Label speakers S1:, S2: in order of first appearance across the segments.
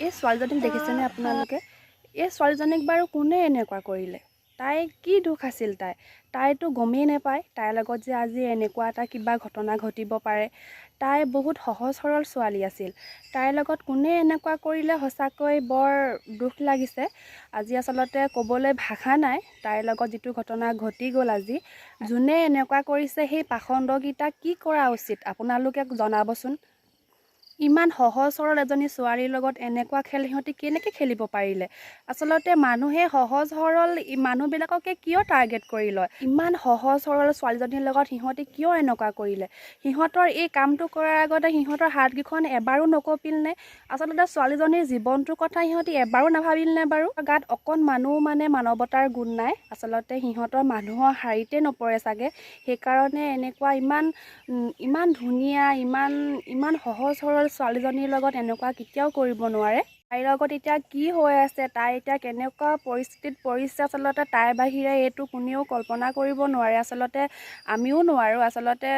S1: এই ছোৱালীজনীক দেখিছেনে আপোনালোকে? এই ছোৱালীজনীক বাৰু কোনে এনেকুৱা কৰিলে? তাই কি দোষ আছিল? তাইতো গমেই নাপায় তাইৰ লগত যে আজি এনেকুৱা এটা কিবা ঘটনা ঘটিব পাৰে। তাই বহুত সহজ সৰল ছোৱালী আছিল। তাইৰ লগত কোনে এনেকুৱা কৰিলে, সঁচাকৈ বৰ দুখ লাগিছে। আজি আচলতে ক'বলৈ ভাষা নাই তাইৰ লগত যিটো ঘটনা ঘটি গ'ল। আজি যোনে এনেকুৱা কৰিছে, সেই পাষণ্ডকেইটাক কি কৰা উচিত আপোনালোকে জনাবচোন। ইমান সহজ সৰল এজনী ছোৱালীৰ লগত এনেকুৱা খেল সিহঁতি কেনেকৈ খেলিব পাৰিলে? আচলতে মানুহে সহজ সৰল মানুহবিলাককে কিয় টাৰ্গেট কৰি লয়? ইমান সহজ সৰল ছোৱালীজনীৰ লগত সিহঁতি কিয় এনেকুৱা কৰিলে? সিহঁতৰ এই কামটো কৰাৰ আগতে সিহঁতৰ হাতকেইখন এবাৰো নকঁপিলনে? আচলতে ছোৱালীজনীৰ জীৱনটোৰ কথা সিহঁতি এবাৰো নাভাবিলনে বাৰু? গাত অকণমানো মানে মানৱতাৰ গুণ নাই। আচলতে সিহঁতৰ মানুহৰ শাৰীতে নপৰে চাগে, সেইকাৰণে এনেকুৱা ইমান ইমান ধুনীয়া, ইমান ইমান সহজ সৰল ছোৱালীজনীৰ লগত এনেকুৱা কেতিয়াও কৰিব নোৱাৰে। তাইৰ লগত এতিয়া কি হৈ আছে, তাই এতিয়া কেনেকুৱা পৰিস্থিতিত পৰিছে, আচলতে তাইৰ বাহিৰে এইটো কোনেও কল্পনা কৰিব নোৱাৰে। আচলতে আমিও নোৱাৰোঁ। আচলতে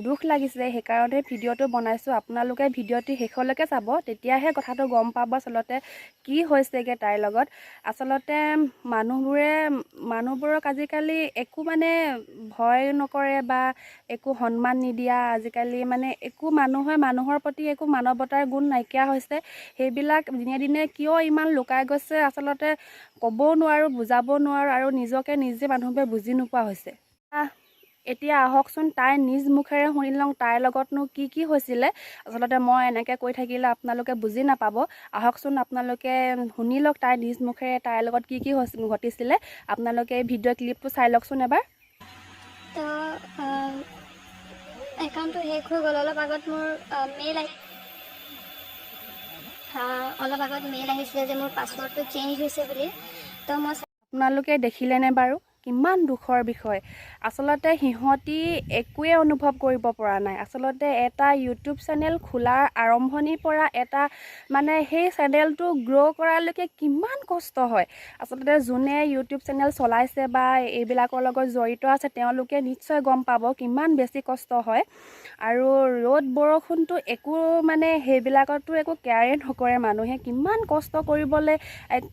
S1: দুখ লাগিছে, সেইকাৰণে ভিডিঅ'টো বনাইছোঁ। আপোনালোকে ভিডিঅ'টি শেষলৈকে চাব, তেতিয়াহে কথাটো গম পাব আচলতে কি হৈছেগৈ তাইৰ লগত। আচলতে মানুহবোৰক আজিকালি একো মানে ভয় নকৰে বা একো সন্মান নিদিয়া। আজিকালি মানে একো মানুহে মানুহৰ প্ৰতি একো মানৱতাৰ গুণ নাইকিয়া হৈছে। সেইবিলাক দিনে দিনে কিয় ইমান লুকাই গৈছে, আচলতে ক'বও নোৱাৰোঁ, বুজাবও নোৱাৰোঁ আৰু নিজকে নিজে মানুহবোৰে বুজি নোপোৱা হৈছে। এতিয়া আহকচোন, তাই নিজ মুখেৰে শুনি লওঁ তাইৰ লগতনো কি কি হৈছিলে। আচলতে মই এনেকৈ কৈ থাকিলে আপোনালোকে বুজি নাপাব। আহকচোন, আপোনালোকে শুনি লওক তাইৰ নিজ মুখেৰে তাইৰ লগত কি কি ঘটিছিলে। আপোনালোকে এই ভিডিঅ' ক্লিপটো চাই লওকচোন এবাৰ।
S2: তো একাউণ্টটো হেক হৈ গ'ল। অলপ আগত মেইল আহিছিলে যে মোৰ পাছৱৰ্ডটো চেঞ্জ হৈছে বুলি। তো মই
S1: আপোনালোকে দেখিলেনে বাৰু কিমান দুখৰ বিষয়? আচলতে সিহঁতি একোৱে অনুভৱ কৰিব পৰা নাই। আচলতে এটা ইউটিউব চেনেল খোলাৰ আৰম্ভণিৰ পৰা এটা মানে সেই চেনেলটো গ্ৰ' কৰালৈকে কিমান কষ্ট হয়, আচলতে যোনে ইউটিউব চেনেল চলাইছে বা এইবিলাকৰ লগত জড়িত আছে, তেওঁলোকে নিশ্চয় গম পাব কিমান বেছি কষ্ট হয়। আৰু ৰ'দ বৰষুণটো একো মানে সেইবিলাকতো একো কেয়াৰেই নকৰে মানুহে। কিমান কষ্ট কৰিবলৈ,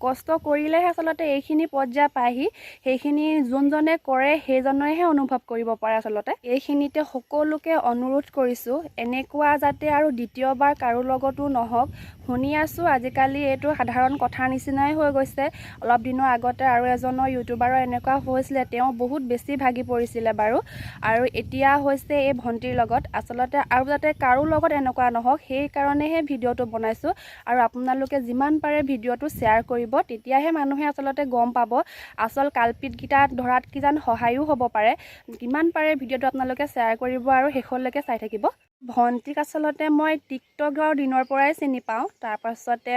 S1: কষ্ট কৰিলেহে আচলতে এইখিনি পৰ্যায় পায়হি। সেইখিনি যোনজনে কৰে, সেইজনেহে অনুভৱ কৰিব পাৰে। আচলতে এইখিনিতে সকলোকে অনুৰোধ কৰিছোঁ, এনেকুৱা যাতে আৰু দ্বিতীয়বাৰ কাৰো লগতো নহওক। শুনি আছোঁ আজিকালি এইটো সাধাৰণ কথাৰ নিচিনাই হৈ গৈছে। অলপ দিনৰ আগতে আৰু এজনৰ ইউটিউবাৰৰ এনেকুৱা হৈছিলে, তেওঁ বহুত বেছি ভাগি পৰিছিলে বাৰু। আৰু এতিয়া হৈছে এই ভণ্টিৰ লগত। আচলতে আৰু যাতে কাৰো লগত এনেকুৱা নহওক, সেইকাৰণেহে ভিডিঅ'টো বনাইছোঁ। আৰু আপোনালোকে যিমান পাৰে ভিডিঅ'টো শ্বেয়াৰ কৰিব, তেতিয়াহে মানুহে আচলতে গম পাব, আচল কালপিটকেইটা ধৰাত কিজান সহায়ো হ'ব পাৰে। কিমান পাৰে ভিডিঅ'টো আপোনালোকে শ্বেয়াৰ কৰিব আৰু শেষলৈকে চাই থাকিব। ভণ্টিক আচলতে মই টিকটকৰ দিনৰ পৰাই চিনি পাওঁ। তাৰপাছতে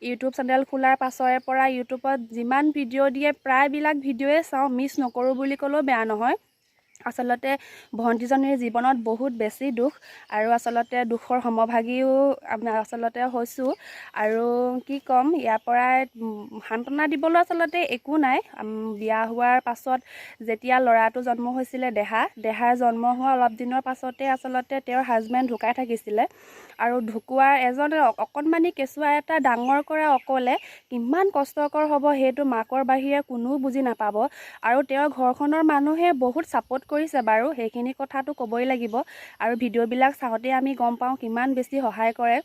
S1: ইউটিউব চেনেল খোলাৰ পাছৰে পৰা ইউটিউবত যিমান ভিডিঅ' দিয়ে, প্ৰায়বিলাক ভিডিঅ'য়ে চাওঁ, মিছ নকৰোঁ বুলি ক'লেও বেয়া নহয়। আচলতে ভণ্টিজনীৰ জীৱনত বহুত বেছি দুখ আৰু আচলতে দুখৰ সমভাগীও আচলতে হৈছোঁ। আৰু কি ক'ম, ইয়াৰ পৰাই সান্তনা দিবলৈ আচলতে একো নাই। বিয়া হোৱাৰ পাছত যেতিয়া ল'ৰাটো জন্ম হৈছিলে দেহা, দেহাৰ জন্ম হোৱা অলপ দিনৰ পাছতে আচলতে তেওঁৰ হাজবেণ্ড ঢুকাই থাকিছিলে। আৰু ঢুকোৱাৰ এজন অকণমানি কেঁচুৱা এটা ডাঙৰ কৰা অকলে কিমান কষ্টকৰ হ'ব, সেইটো মাকৰ বাহিৰে কোনেও বুজি নাপাব। আৰু তেওঁৰ ঘৰখনৰ মানুহে বহুত ছাপোৰ্ট কৰিছে বাৰু, সেইখিনি কথাটো ক'বই লাগিব। আৰু ভিডিঅ'বিলাক চাওঁতে আমি গম পাওঁ কিমান বেছি সহায় কৰে।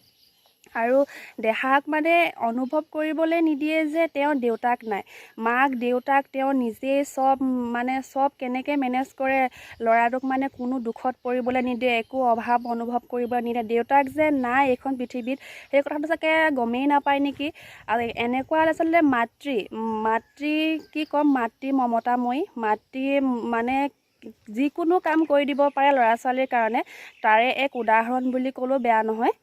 S1: আৰু দেহাক মানে অনুভৱ কৰিবলৈ নিদিয়ে যে তেওঁৰ দেউতাক নাই। মাক দেউতাক তেওঁ নিজেই চব মানে চব কেনেকৈ মেনেজ কৰে, ল'ৰাটোক মানে কোনো দুখত পৰিবলৈ নিদিয়ে, একো অভাৱ অনুভৱ কৰিবলৈ নিদিয়ে। দেউতাক যে নাই এইখন পৃথিৱীত, সেই কথাটো চাগে গমেই নাপায় নেকি? আৰু এনেকুৱা আচলতে মাতৃ মাতৃ কি ক'ম, মাতৃ মমতাময়ী। মাতৃ মানে যিকোনো কাম কৰি দিব পাৰে ল'ৰা ছোৱালীৰ কাৰণে, তাৰে এক উদাহৰণ বুলি ক'লেও বেয়া নহয়।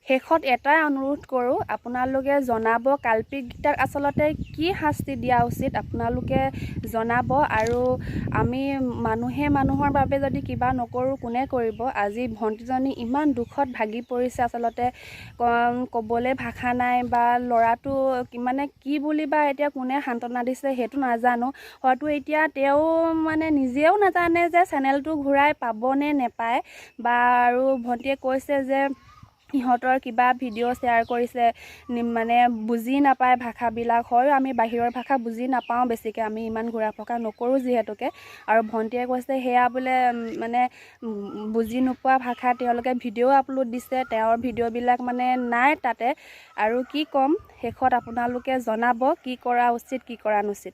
S1: শেষত এটাই অনুৰোধ কৰোঁ, আপোনালোকে জনাব কালপিটকেইটাক আচলতে কি শাস্তি দিয়া উচিত, আপোনালোকে জনাব। আৰু আমি মানুহে মানুহৰ বাবে যদি কিবা নকৰোঁ, কোনে কৰিব? আজি ভণ্টিজনী ইমান দুখত ভাগি পৰিছে, আচলতে ক'বলৈ ভাষা নাই। বা ল'ৰাটো মানে কি বুলি বা এতিয়া কোনে সান্তনা দিছে সেইটো নাজানো। হয়তো এতিয়া তেওঁ মানে নিজেও নাজানে যে চেনেলটো ঘূৰাই পাবনে নেপায় বা। আৰু ভণ্টিয়ে কৈছে যে সিহঁতৰ কিবা ভিডিঅ' শ্বেয়াৰ কৰিছে, মানে বুজি নাপায় ভাষাবিলাক। হয়ো, আমি বাহিৰৰ ভাষা বুজি নাপাওঁ বেছিকৈ, আমি ইমান ঘূৰা ফকা নকৰোঁ যিহেতুকে। আৰু ভণ্টীয়ে কৈছে সেয়া বোলে মানে বুজি নোপোৱা ভাষা তেওঁলোকে ভিডিঅ' আপলোড দিছে, তেওঁৰ ভিডিঅ'বিলাক মানে নাই তাতে। আৰু কি ক'ম, শেষত আপোনালোকে জনাব কি কৰা উচিত, কি কৰা অনুচিত।